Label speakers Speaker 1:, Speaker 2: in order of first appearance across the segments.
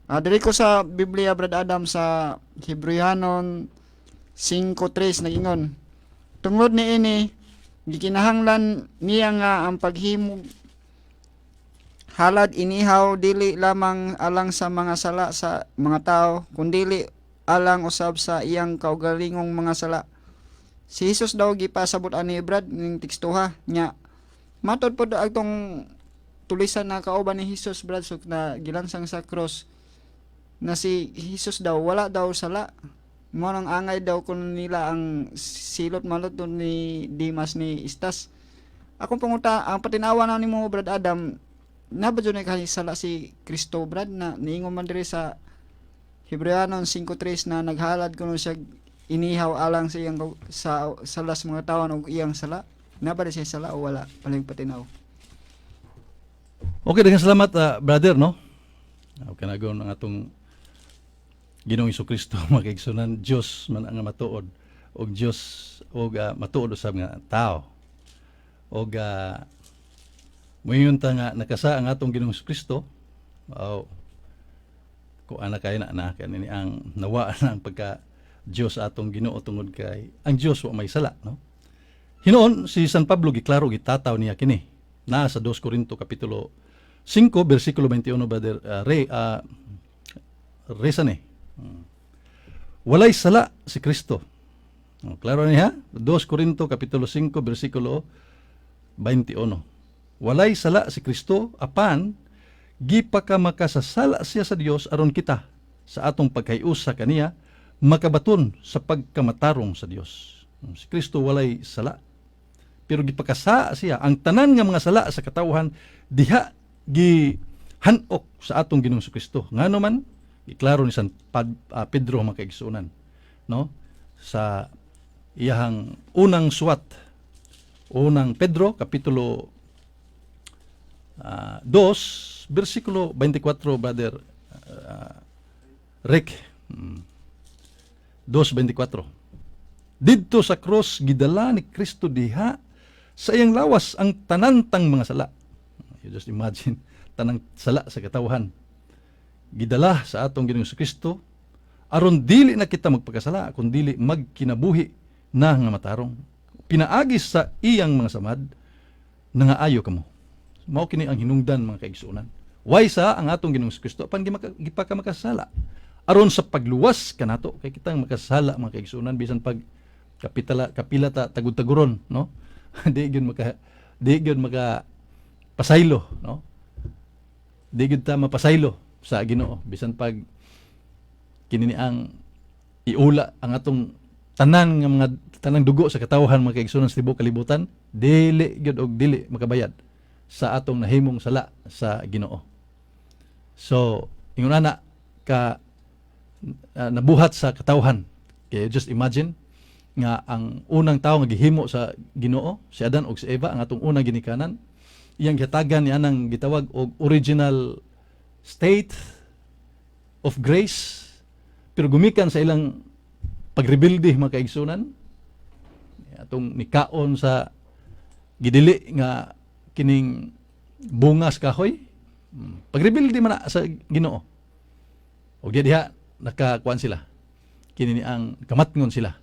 Speaker 1: Diri ko sa Biblia, Brad Adam, sa Hebreohanon 5:3, nagingon, "Tungod niini, gikinahanglan niya nga ang paghimog halad inihaw dili lamang alang sa mga sala sa mga tao, kundili alang usab sa iyang kaugalingong mga sala." Si Jesus daw gipasabot ani, Brad, ning tekstuha nya. Matod pod atong tulisan na kauban ni Jesus, Brad, so na gilansang sa cross na si Jesus daw wala daw sala. Mo nang angay daw kun nila ang silot malot ni Dimas ni Istas. Akong panguta, ang patinawa na nimo, Brad Adam, na ba jud kay sala si Kristo, Brad, na niingon man diri sa Hebreanon 5:3 na naghalad kuno siya inihaw alang sa iyang sa sala sa mga tawo ug iyang sala? Na ba siya sala o wala? Palihog patinaw.
Speaker 2: Okay, daghang salamat, brother, no? Okay na ang atong Ginoong Kristo, mga kaigsunan, Dios man ang matuod og Dios og matuod usab nga tao. Og moingon ta nga nakasa ang atong Ginoong Kristo, aw ko ana kay na na kanini ang nawa na ang pagka Dios atong Ginoo tungod kay ang Dios wa may sala, no? Hinuon si San Pablo giklaro, gitataw niya kini na sa 2 Corinto kapitulo 5 bersikulo 21, brother Ray, Reza ni. Walay sala si Kristo. Oh, klaro niya? 2 Corinto kapitulo 5 bersikulo 21. Walay sala si Kristo, apan gipaka makasasala siya sa Dios aron kita sa atong pagkahius sa kaniya makabaton sa pagkamatarong sa Dios. Si Kristo walay sala. Pero gipakasa siya ang tanan nga mga sala sa katawhan diha gi hanok sa atong Ginoong Kristo. Ngano man iklaro ni San Pedro, mga kaigsuonan, no? Sa iyahang unang suwat, Unang Pedro kapitulo 2 bersikulo 24, brother Rick. 2:24. Didto sa cross gidala ni Kristo diha sa iyang lawas ang tanantang mga sala. You just imagine, tanang sala sa katawhan. Gidala sa atong Ginoong Kristo aron dili na kita magpakasala kun dili magkinabuhi na nga matarong. Pinaagi sa iyang mga samad nangaayo kamo. Mao kini ang hinungdan, mga kaigsuonan. Way sa ang atong Ginoong Kristo apan gipaka makasala aron sa pagluwas kanato, kay kitang makasala, mga kaigsuonan, bisan pag kapitala kapila ta tagud-taguron, no? Di gyud maka pasaylo, no? Di gyud ta mapasaylo sa Ginoo bisan pag kini ni ang iula ang atong tanan nga mga tanang dugo sa katawhan, mga kaigsuonan, sa tibuok kalibutan, dili gyud og dili makabayad sa atong nahimong sala sa Ginoo. So ingon ana ka nabuhat sa katawhan. Kaya just imagine nga ang unang tao nga gihimo sa Ginoo, si Adan ug si Eva, ang atong unang ginikanan, iyang gihatagan ni anang gitawag og original state of grace, pero gumikan sa ilang pagrebelde, mga kaigsunan, atong nikaon sa gidili nga kining bunga sa kahoy, pagrebelde man na sa Ginoo ug diha nakakuan sila kini ni ang kamatngon sila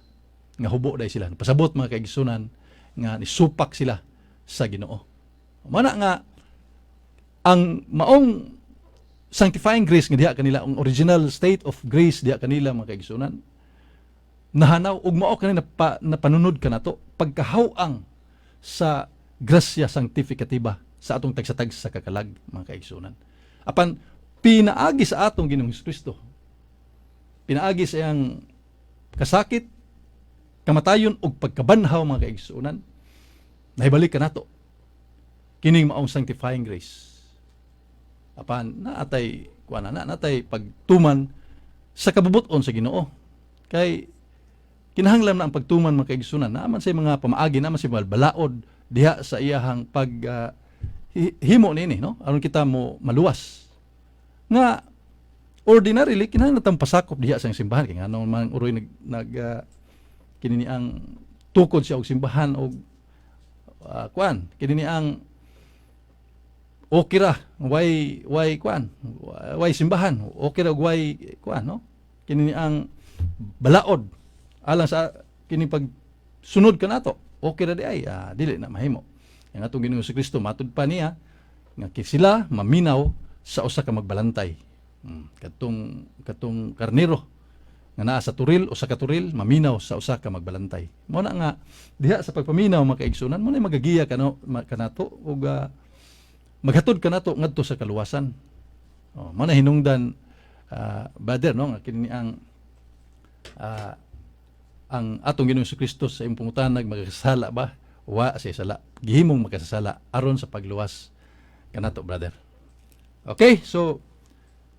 Speaker 2: nga hubo dai sila. Pasabot, mga kaigsunan, nga nisupak sila sa Ginoo. Mana nga ang maong sanctifying grace nga diha kanila, ang original state of grace diha kanila, mga kaigsunan, nahanaw ug mao kani napanunod kanato pagkahaw-ang sa grasya sanctificativa sa atong tagsa-tagsa sa kakalag, mga kaigsunan. Apan pinaagi sa atong Ginoong Kristo, pinaagi sa iyang kasakit, kamatayon ug pagkabanhaw, mga kaigsunan, nahibalik kanato kining maong sanctifying grace. Apan naatay kuan na natay pagtuman sa kabubuton sa Ginoo, kay kinahanglan na ang pagtuman, mga kaigsunan. Naaman sa mga pamaagi, naaman sa balaod diha sa iyahang pag himo niini, no, aron kita mo maluwas nga ordinarily kinahanglan tang pasakop diha sa simbahan, kay ngano man uroy nag, nag kini ni ang tukod siya og simbahan og kuan kini ni ang Okay ra way kuan, way simbahan, okay ra way kuan, no? Kini ang balaod alang sa kini pag sunod kanato, okay ra di ay, dili na mahimo. Ang atong Ginoong Kristo, matud pa niya nga sila maminaw sa usa ka magbalantay. Katong karnero nga naa sa turil, usa ka turil, maminaw sa usa ka magbalantay. Mo na nga diha sa pagpaminaw, mga kaigsunan, mo na magagiya kano kanato ug maghatod kanato ngadto sa kaluwasan. Oh, mo na hinungdan, brother, no, nga kini ang atong Ginoong Kristo, sa imong pangutanag, magkasala ba? Wa siya sala. Gihimong makasasala aron sa pagluwas kanato, brother. Okay, so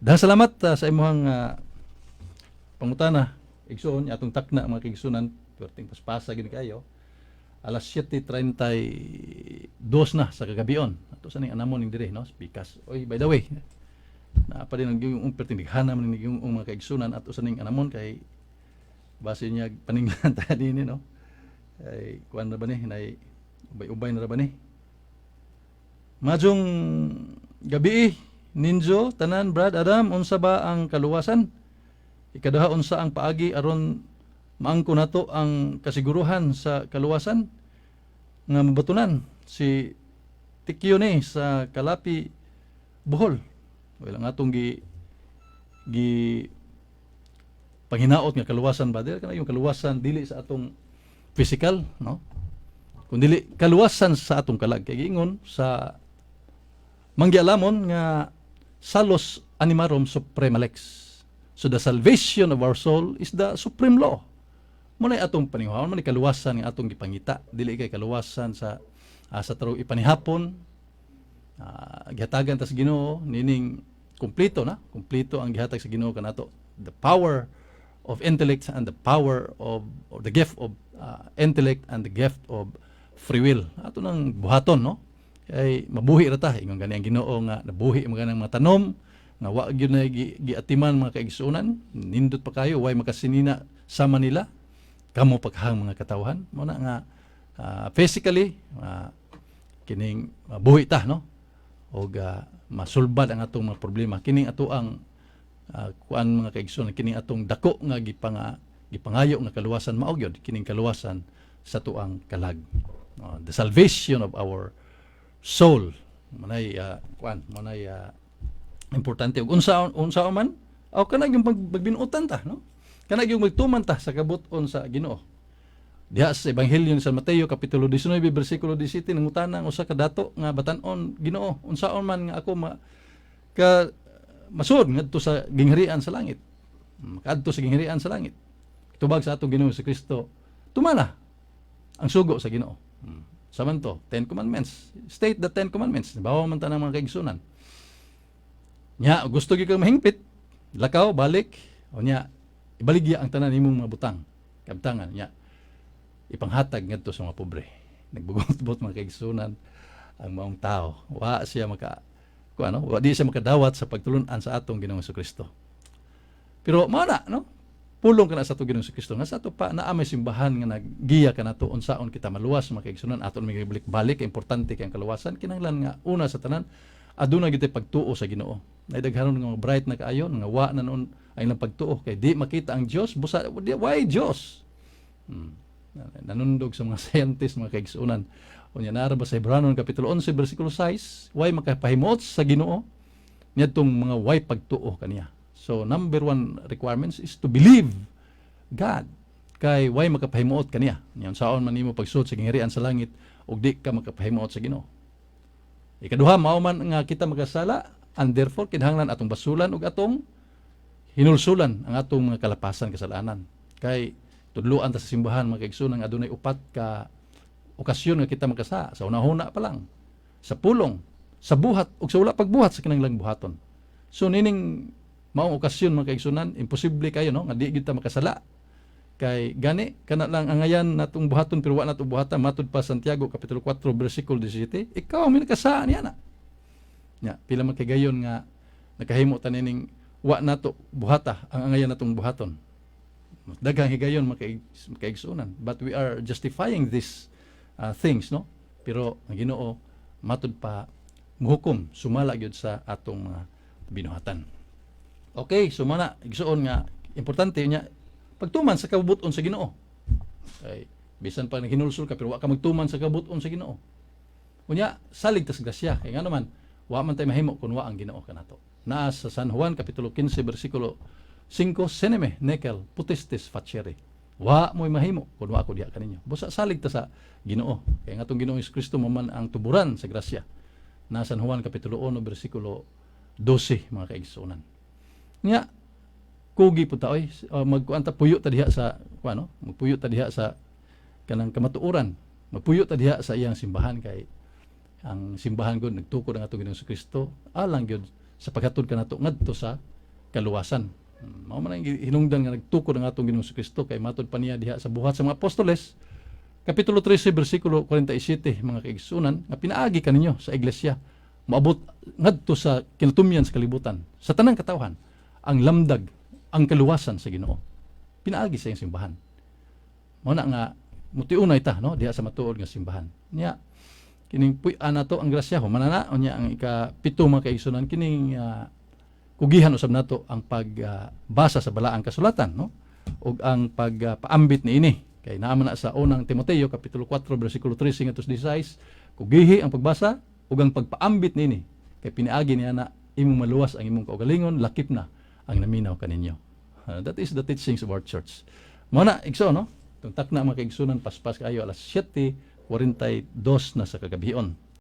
Speaker 2: dahil salamat sa imong pangutana, igsoon. Atong takna, mga kaigsunan, perting paspasa gini kayo. Alas 7:32 na sa kagabion. Ato sa ning anamon ning dire, no, speakers. Oy, by the way, naa pa din ang yung perting dighana man ning yung mga kaigsunan ato sa ning anamon kay base niya paninglan ta dinhi, no? Ay kuan ra ba ni, nay ubay-ubay na ra ba ni? Maayong gabi ninjo tanan, Brad Adam, unsa ba ang kaluwasan? Ikaduha, unsa ang paagi aron maangko nato ang kasiguruhan sa kaluwasan nga mabatunan? Si Tikyo ni sa Kalapi, Bohol. Well, ang atong gi gi panghinaot nga kaluwasan, brother, kana yung kaluwasan dili sa atong physical, no? Kun dili kaluwasan sa atong kalag, kay giingon sa manggialamon nga salus animarum suprema lex. So the salvation of our soul is the supreme law. Mo na atong paninguhaon, mo na kaluwasan nga atong gipangita, dili kay kaluwasan sa tarong ipanihapon. Gihatagan ta sa Ginoo nining kumpleto na, kumpleto ang gihatag sa Ginoo kanato. The power of intellect and the power of or the gift of intellect and the gift of free will. Ato nang buhaton, no? Kay mabuhi ra ta. Ingon gani ang Ginoo nga nabuhi mga mga tanom nga wa gyud na giatiman, mga kaigsuonan. Nindot pa kayo, way makasinina sama nila kamo paghang mga katawhan. Mo na nga physically, kining mabuhi ta, no, og masulbad ang atong mga problema. Kining ato ang kuan, mga kaigsuonan, kining atong dako nga gipangayo nga kaluwasan, mao gyud kining kaluwasan sa tuang kalag. The salvation of our soul manay kuan, manay importante. Ug unsa unsa man aw kana yung magbinuotan ta, no, kana yung magtuman ta sa kabut-on sa Ginoo. Diha sa Ebanghelyo ni San Mateo kapitulo 19 bersikulo 17, nangutana ang usa ka dato nga batan-on, "Ginoo, unsaon man nga ako ma ka masud ngadto sa gingharian sa langit, makaadto sa gingharian sa langit?" Tubag sa atong Ginoo si Kristo, "Tumana ang sugo sa Ginoo." Sa man to, Ten Commandments. State the Ten Commandments. Bawa man ta ng mga kaigsunan. Nya, gusto gyud kang mahingpit, lakaw, balik, o nya, ibaligya ang tanan nimong mga butang, kabtangan, nya, ipanghatag ngadto sa mga pobre. Nagbugot-bot, mga kaigsunan, ang maong tao. Wa siya maka kung ano, wa di siya makadawat sa pagtulun-an sa atong Ginoong Kristo. Pero mao na, no? Pulong kana sa atong Ginoong Kristo nga sa ato pa naa may simbahan nga naggiya kanato unsaon kita maluwas, mga kaigsunan. Aton may balik-balik, importante kay ang kaluwasan kinahanglan nga una sa tanan aduna gyud pagtuo sa Ginoo. Nay daghanon nga mga bright na kaayo nga wa na noon ang ilang pagtuo kay di makita ang Dios, busa di, why Dios? Nanundog sa mga scientist, mga kaigsunan. Unya naa ba sa Hebranon kapitulo 11 bersikulo 6, way makapahimuot sa Ginoo niadtong mga way pagtuo kaniya. So number one requirements is to believe God kay way makapahimuot kaniya. Nya saon man nimo pagsuod sa gingharian sa langit ug di ka makapahimuot sa Ginoo? Ikaduha, mao man nga kita makasala and therefore kinahanglan atong basulan ug atong hinulsulan ang atong mga kalapasan kasalanan. Kay tudluan ta sa simbahan, mga kaigsunan, nga adunay upat ka okasyon nga kita makasala: sa hunahuna pa lang, sa pulong, sa buhat ug sa wala pagbuhat sa kinahanglang buhaton. So nining maong okasyon, mga kaigsunan, imposible kayo, no, nga di gyud ta makasala. Kay gani kana lang angayan natong buhaton pero wa nato buhatan, matud pa Santiago kapitulo 4 bersikulo 17, ikaw may nakasala niya na. Nya, pila man kay gayon nga nakahimo ta nining wa nato buhata ang angayan natong buhaton. Daghang higayon, mga kaigsunan. But we are justifying these things, no? Pero ang Ginoo, matud pa muhukom sumala gyud sa atong mga binuhatan. Okay, so mana, igsuon, nga importante niya pagtuman sa kabubut-on sa Ginoo. Kay bisan pa naghinulsol ka pero wa ka magtuman sa kabubut-on sa Ginoo. Unya, salig tas grasya, kay ngano man wa man tay mahimo kun wa ang Ginoo kanato. Naa sa San Juan kapitulo 15 bersikulo 5, "Sine me nihil potestis facere." Wa mo'y mahimo kun wa ako diha kaninyo. Busa salig ta sa Ginoo. Kay nga atong Ginoong Kristo mo man ang tuburan sa grasya. Na San Juan kapitulo 1 bersikulo 12, mga kaigsuonan. Nya kugi pud ta oy, magkuan ta, puyo ta diha sa kuan, no? Magpuyo ta diha sa kanang kamatuoran. Magpuyo ta diha sa iyang simbahan, kay ang simbahan gud nagtukod ang atong Ginoong Kristo alang gyud sa paghatod kanato ngadto sa kaluwasan. Mao man ang hinungdan nga nagtukod ang atong Ginoong Kristo, kay matud pa niya diha sa Buhat sa mga Apostoles kapitulo 13 bersikulo 47, mga kaigsuonan, nga pinaagi kaninyo sa iglesia moabot ngadto sa kinatumyan sa kalibutan, sa tanang katawhan, ang lamdag, ang kaluwasan sa Ginoo pinaagi sa iyang simbahan. Mao na nga mutiunay ta, no, diha sa matuod nga simbahan. Nya kining puy-an nato ang grasya, human na. Unya ang ikapito, mga kaigsuonan, kining kugihan usab nato ang pagbasa sa balaang kasulatan, no, ug ang pagpaambit niini, kay naa man na sa Unang Timoteo kapitulo 4 bersikulo 13 ngadto 16, "Kugihi ang pagbasa ug ang pagpaambit niini, kay pinaagi niya na imong maluwas ang imong kaugalingon lakip na ang naminaw kaninyo." That is the teachings of our church. Mao na, igsoon, no? Itong takna, mga kaigsunan, paspas kayo, alas 7:42 na sa kagabhion.